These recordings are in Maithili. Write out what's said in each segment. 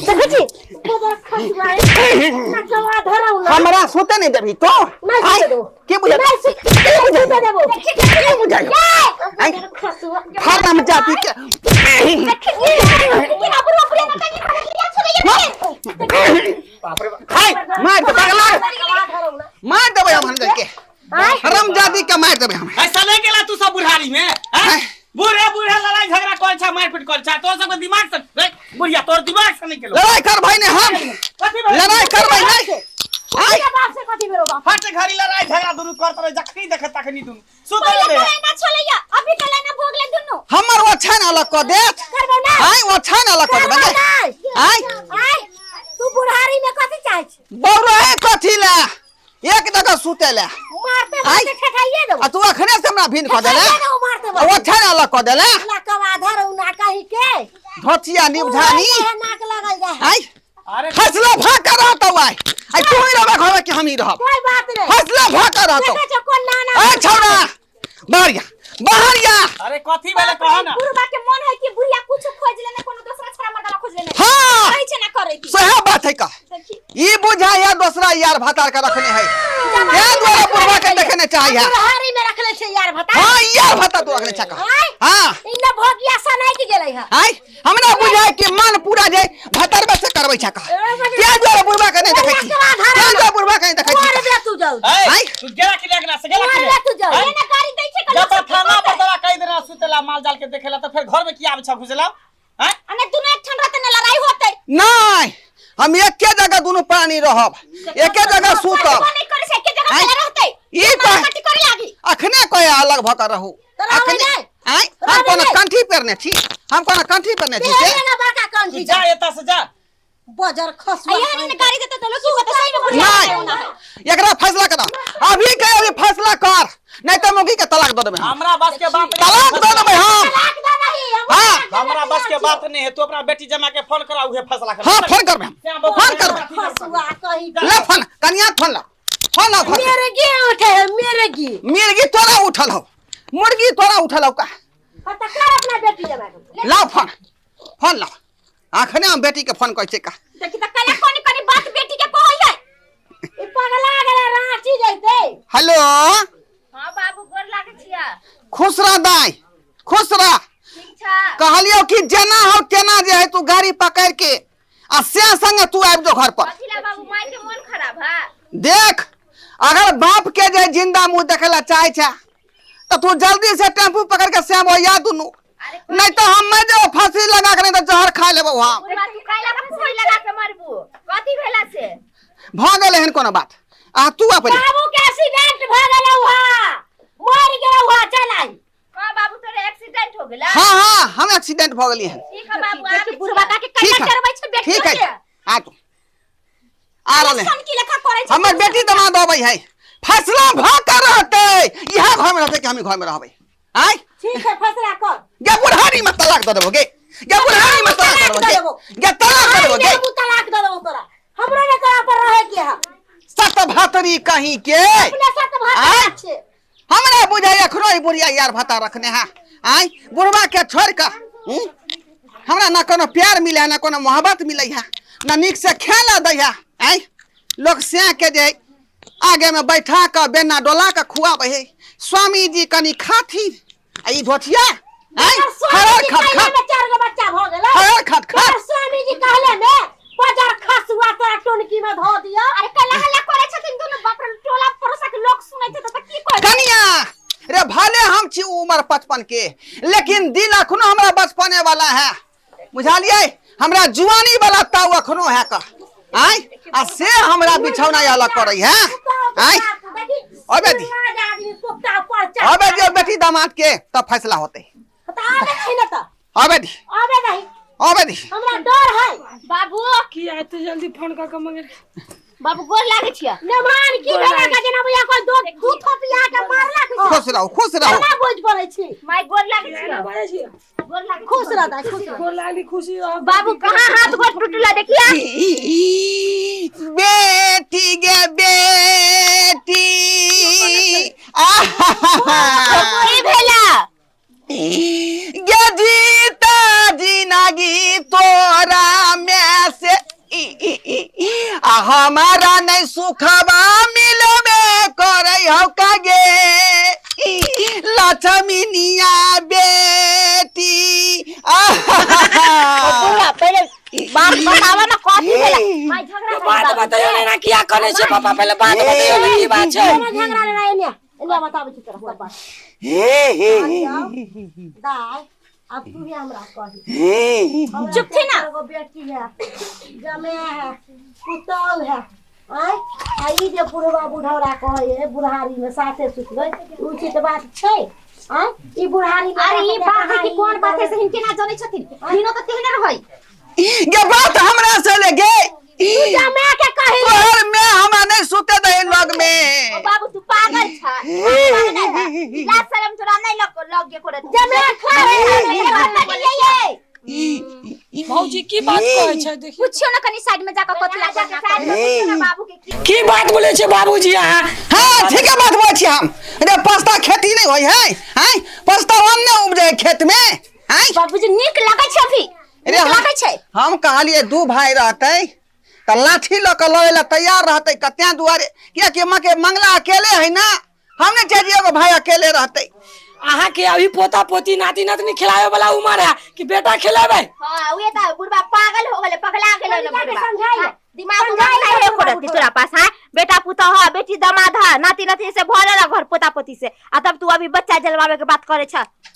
देखै छी गोबर खसुआ नचवा धरौ ना। हमरा सुते नहीं देबी तो। नहीं सुते देबो। के बुझा? नहीं सुते, के बुझा? सुते देबो। के बुझा? आय, खसुआ हराम जाति के। हाय, मार दे पगला, मार देबै हम के। हराम जाति के मार देबै हम। ऐसा नहीं गेला तू सब बुढ़ारी में हैं? बूढ़े बूढ़े लड़ाई झगड़ा कर छा, मारपीट कर छा, तोर सबके दिमाग से रे, बुढ़िया तोर दिमाग से नहीं गेलो। लड़ाई करबै ने हम। कथी भेल? लड़ाई करबै नहीं। आय, बाप से कथी भेलो बाप? हट घड़ी लड़ाई झगड़ा दुनू करत रहे, जखनी देखे तखनी दुनू सुतल पहिले दे। कलेना छलैया, अभी कलेना भोगले दुनू। हमर ओछान अलग कऽ देत। करबो ना। आय, ओछान अलग कऽ करबो देबै। नहीं। आय, आय, तू बुढ़ारी में कथी चाहै छी? बौरहे कथी ले, एक जगह सुते ले। मारते आय। मारते ठेठाइए देबो। आ तू अखने से हमरा भिन्न कऽ देले। ठेठाइए देबो मारते मारते। ओछान अलग कऽ देले। लकवा धरौ ना कहीं के। धोतिया निबझानी। उहे नाक लगल जाए। आय, अरे फैसला भा कर रहतौ। आय आय, तू ही रहबे घर में कि हम ही रहब? कोई बात नहीं। फैसला भा कर रहतौ। देखै छौ कोन नाना। ए छौड़ा, बाहर या, बाहर या। अरे कथी भेले कह ना। बुढ़बा के मन है कि बुढ़िया कुछ खोज लेने, कोनो दूसरा छोरा मर्दाना खोज लेने। हाँ। कहै छै ना करै की। सएह बात है का। देखी। ई बुझाइया दोसरा यार भातार के रखने है, ए द्वारा बुढ़वा के देखने चाहिए। बुढ़ारी में रखले छै यार भता। हाँ, यार भाता तू रखने छका। आय। हाँ। इन्ने भोगिया सनाइक गेलै है। आय, हमरा बुझाय कि मन पूरा जे भातार से करबै छका, के द्वारा बुढ़वा के नहीं देखै छी, के द्वारा बुढ़वा के नहीं देखै मार छी। दे तू जल्द। ए, आय। तू गेला कि नहीं अगला से गेला कि मार नहीं? दे तू जल्द। आय। एना गाड़ी दै छै जब कल सब थाना पर तोरा कहि देना सुतेला, माल जाल के देखेला, तो फिर घर में किया आबै छौ घुसेला हैं? अने दुनू एकठाम रहतै ने लड़ाई होतै। नहीं, हम एके जगह दुनू प्राणी रहब, एके जगह सुतब। नहीं करै छै, एके जगह आय। पे रहतै। ई कह कटी करे लागी। अखने कहे अलग भऽ के रहू। तो रहबै अखने नहि। आय, हम रहबै कोनो नहि। कंठी पहिरने छी? हम कोनो कंठी पहिरने छी से? तेरे ना बड़का तू कंठी। जा एता से जा। बजर खसुआ। आ यहाँ ने गाड़ी देतै त लोग की होतै? सही में बुढ़िया नहीं, होना है। एकरा फैसला कर अभी के अभी, फैसला कर, नहीं तो मुगी के तलाक दऽ देबै हम। हमरा बस के बात नहीं। तलाक दऽ देबै हम। तलाक दे नहीं हम। हाँ। हमरा बस के बात नहीं है, तू अपना बेटी जमा के फोन करा, उहे फैसला कर। हाँ, फोन करबै हम, फोन करबै। खसुआ कहीं। ले फोन, कनिया फोन ला, फोन ला घर से। मेरे गी उठे है मेरे गी। मिर्गी तोरा उठल हौ, मुर्गी तोरा उठल हौ का? हाँ तो कर अपना बेटी जमा के। लाओ फोन, फोन लाओ, अखने हम बेटी के फोन करै छियै का। देखी त कले कोनी कोनी बात बेटी के कहै है। ई पगला गेलै रांची जैते। हेलो। हां बाबू, गोर लागै छिया। खुश रह दाई, खुश रह। ठीक छा? कहलियौ कि जेना हो तेना जे है तू गाड़ी पकड़ के आ से संगे तू आबि जो घर पर। कथी ला बाबू, माय के मन खराब है? देख, अगर बाप के जे जिंदा मुंह देखे ला चाहे छे तो तू जल्दी से टेम्पू पकड़ के श्याम या दुनू, नहीं तो हम मर जाओ फांसी लगा के, नहीं तो जहर खा लेबो हम। बुढ़बा, तू काहे फांसी लगा के मरबू? कथी भेला से? भ गेलै एहन कोनो बात, आ तू अपने बाबू के एक्सीडेंट भ गेलौ हा, मर गेलौ हा, चल आई। हां बाबू, तोरे एक्सीडेंट हो गेला? हाँ हाँ, हम एक्सीडेंट भ गेली हन। ठीक है बाबू, आबि बुढ़बा का के ठीक कैला है। करबै छै बेटी ठीक है, के? आ तू आ रहले। सन की लेखा करै छै। हमर बेटी दमाद अबै है, फैसला भ के रहतै, इएह घर में रहतै कि हम घर में रहबै? आय। ठीक है, फैसला कर। गे बुढ़ारी में तलाक दऽ देबो गे, गे बुढ़ारी में तलाक दऽ देबो गे, गे तलाक दऽ देबो गे। हमू तलाक दे देबो तोरा, हमरो ने तोरा पर रहे के है। सत भातरी कहीं के। अपने सत आय। भात छै। हमरा बुझाइ अखनो ई बुढ़िया यार भाता रखने है। आय, बुढ़वा के छोड़ कऽ हमरा ना कोनो प्यार मिले है, ना कोनो मोहब्बत मिले है, ना नीक से खेला दै है। आय, लोग से के जे आगे में बैठा कऽ बेना डोला कऽ खुआबै है, स्वामी जी कनि खाथिन, आ ई धोतिया आय तोहर स्वामी खड़ जी खट कहले खट में चार गो बच्चा भ गेलै। खड़ खट खट। तोहर स्वामी जी कहले में बजर खसुआ तोरा टोनकी में धो दिया। अरे कला हल्ला करै छथिन दुनू, बाप रे, टोला पड़ोसा के लोग सुनै छै त की कहै? कनिया रे, भले हम छी उम्र 55 के, लेकिन दिल अखनो हमरा बचपने वाला है, बुझलियै? हमरा जुआनी वाला ताऊ अखनो है का। आय, आ से हमरा बिछौना अलग करै है। आय, अबे दी। आदमी कुत्ता पर चढ़। अबे दियो बेटी दामाद के, तब फैसला होते। त आबे नहीं न त। अबे दी। आबे नहीं। अबे दी। हमरा डर है। बाबू। किया एते जल्दी फोन कऽ के मंगे? बाबू, गोर लागै छिया। मेहमान की भेला का जेना भैया कोई दो दू थोपिया के मारलक। खुश रहो, खुश रहो। केना बुझ पड़ै छी? माय, गोर लागै छिया। बाजै छी? गोर लागै। खुश रह दाइ, खुश रह। गोर लागली, खुशी रह। बाबू, कहाँ हाथ गोर टूटला देखिया? बेटी गे बेटी, आहा। की भेला? गे जीता जिनगी। हमारा नहीं सुखबा मिलबे करै हौ कागे लक्ष्मीनिया बेटी। बुढ़वा पहिले बात बतावा ना कथी भेलै माय झगड़ा बात बतैयो ने ना किया करै छै पापा, पहिले बात बतैयो ने की बात छै। हमरा झगड़ा लेना एने एने बताबै छी तोरा सब बात। दाय अब तू ही हमरा कही। चुप थी ना। एगो बेटी है, जमे है, पुतहु है, आय आ ई जे बुढ़वा बुढ़ौरा कहै है बुढ़ारी में साथे सुतबै, उचित बात छै? आय ई बुढ़ारी में अरे ई बात है कि कोन बात है से हिनके ना जानै छथिन, हिनो तऽ तेहने रहै। गे बात हमरा से ले गे। तू जमे के कही। तोहर में हमरा नहीं सुते दे लग में। ओ बाबू तू पागल छ, लाज शरम तोरा नहीं लग लग गे करे जमे खा भौजी की बात कहै छै देखियौ। पूछियो ना कनी साइड में जाकर कथी ला जाके साइड में पूछियो ना बाबू के की की बात बोलै छै बाबूजी अहाँ? हाँ ठीक है बात बोलै छी हम। रे पस्ता खेती नहीं होय है, हैं पस्ता हम नहीं उपजे है खेत में, हैं बाबूजी नीक लगै छै अभी, अरे नीक लगै छै। हम कहलिए दू भाई रहते त लाठी ल के लड़े ला तैयार रहते कत्या दुआरे, कियाकि माँ के मंगला अकेले है ना, हम नहीं चाहिए एगो भाई अकेले रहते। अहाँ के अभी पोता पोती नाती नातनी खिलावे वाला उम्र है कि बेटा खिलावे? हां उहे त बुढ़बा पागल हो गेलै, पगला गेलै ना जाके बुढ़बा। समझाइए। हाँ, दिमाग उमाग नहीं है करत तोरा पास। हां बेटा पुतोह है, बेटी दामाद है, नाती नाती से भरल है घर पोता पोती से, आ तब तू अभी बच्चा जलवावे के बात करे छ।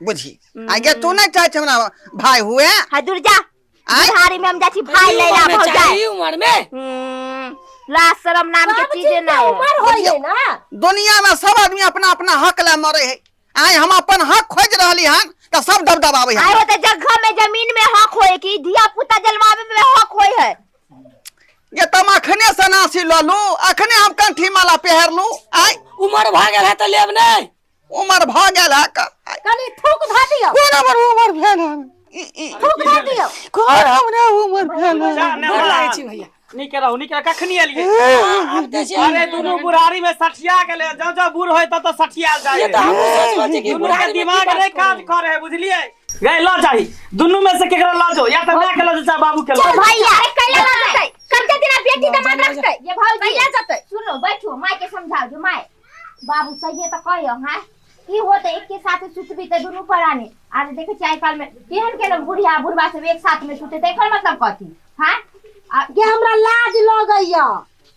बुझी आगे तू नहीं चाहे हमरा भाई हुए। हां दूर जा, आय? बुढ़ारी में हम जाची भाई लैला उम्र में भौ चाही, जाए। उम्र में लाज शरम नाम के बाबूजी चीज के ना है। उम्र होई है ना। दुनिया में सब आदमी अपना अपना हक ला मरे है, आय हम अपन हक खोज रहली हन त सब दबदबावे आय हन। होते जगह में जमीन में हक होए कि धिया पुता जलवावे में हक होए है। ये तम अखने सनासी ललू, अखने हम कंठी माला पहरलू। आय उम्र भ गेल है त लेब नहीं? उम्र भ गेल है का? कनी थूक ध दियौ। कोन हमर उम्र भेल हन? थूक ध दियौ। कोन हमरा उम्र भेल हन? जा, ने गोर बड़ा। लागै छी भैया। नीक रहू, नीक रहू। कखनी एलियै? आब दै छी। अरे दुनू बुढ़ारी में सठिया गेलै, जँ जँ बूढ़ होय तत सठिया जाय। ये तऽ हमहूँ सोच रहल छी कि दुनू के बुढ़ारी में की दिमाग बात नहीं काज करू। करे है, बुझलियै? गए ल जाही, दुनू में से केकरो ल जाओ, या त माय के ल जाओ चाहे बाबू के ल चल जाओ। भैया अरे कैला ल जतै, कते दिना बेटी दामाद जा, जा। रखतै ये भौजी कैला जतै। सुनो बैठो, माय के समझाओ जो my बाबू सही है त कहियो। हां की होते एक के साथ सुतबी त दुनू प्राणी। आज देखे छी आइ काल में केहन केहन बुढ़िया बुढ़वा सब एक साथ में सुते, त एकर मतलब कथी? हां के हमरा लाज लगैया।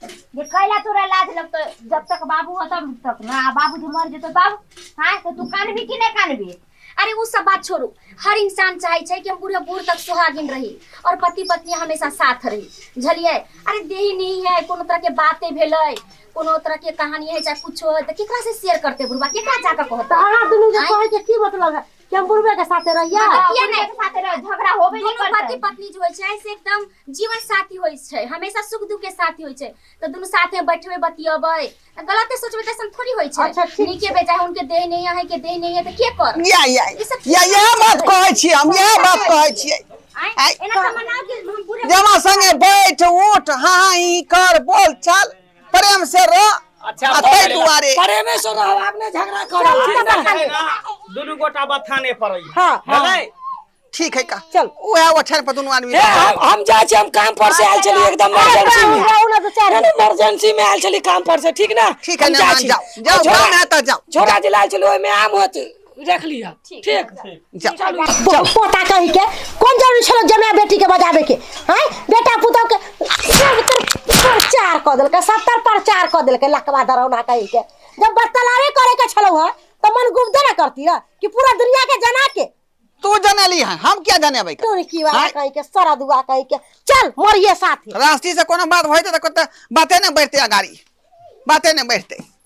जे कैला तोरा लाज लगतो? जब तक बाबू हो तब तक ना, आ बाबू जे मर जेतो तब हां त तू कानबी कि नहीं कानबी? अरे वो सब बात छोड़ू, हर इंसान चाहे छै कि हम बूढ़े बूढ़ तक सुहागिन रही और पति पत्नी हमेशा साथ रही, बुझलियै? अरे देही नहीं है, कोनो तरह के बातें भेलै, कोनो तरह के कहानी है चाहे कुछो है, त केकरा से शेयर करते बुढ़वा, केकरा जाके त कहते? अहाँ दुनू के आँय? कहै के की मतलब है कि हम बुढ़बे के साथे रहियै? किया नहीं के साथे रह, झगड़ा होबे नहीं दुनू करतै। पति पत्नी जो होइ छै से एकदम जीवन साथी होइ छै, हमेशा सुख दुख के साथी होइ छै, त दुनू साथे बैठबै बतियबै, त गलते सोचबै त ऐसन थोड़ी होइ छै। अच्छा, ठीक नीके बेजाय उनके देह नहीं है, के देह नहीं है त के कर? या या ई सब या यह बात कहै छी हम, यह बात कहै छियै। आँय? आँय? एना त मनाओ कि हम बूढ़े जमा संगे बैठ उठ हाँ ही कर बोल चल प्रेम से रह। अच्छा, आ भऽ ताहि गेलै। दुआरे प्रेमे से रहब, आब नहि झगड़ा करब, ठीक ना? दुनू गोटा बथाने पड़ै। हाँ, हाँ। भेलै? ठीक है का चल। उएह ओछान पर दुनू आदमी ए, हम जाइ छी, हम काम पर से आयल छली एकदम इमरजेंसी में। जाउ ना दू चारि। नहीं, इमरजेंसी में आयल छली काम पर से, ठीक ना? ठीक है हम ना, जाइ मान छी। जाओ जाओ, छोड़ा- गाँव में आता जाओ। छोड़ा जे लायल छली ओहिमे आम होत रख लिअ, ठीक? जाओ। पोता कही के कोन जरूरी छलो जमाय बेटी के बजाबे के? हैं बेटा पुतहु के सब तर प्रचार क देलकै, सब तर प्रचार क देलकै लकवा दरौना कही के। जब बर्तालावे करे के छलो है त मन गुब्दे ना करती है कि पूरा दुनिया के जना के। तू जनली है, हम क्या जनेबै? तोरी की वाला आँय? कही के सरदुआ कही के चल मरिए साथे। रास्ती से कोनो बात होइते त कते बाते नहीं बढ़ते, अगाड़ी बाते नहीं बढ़ते।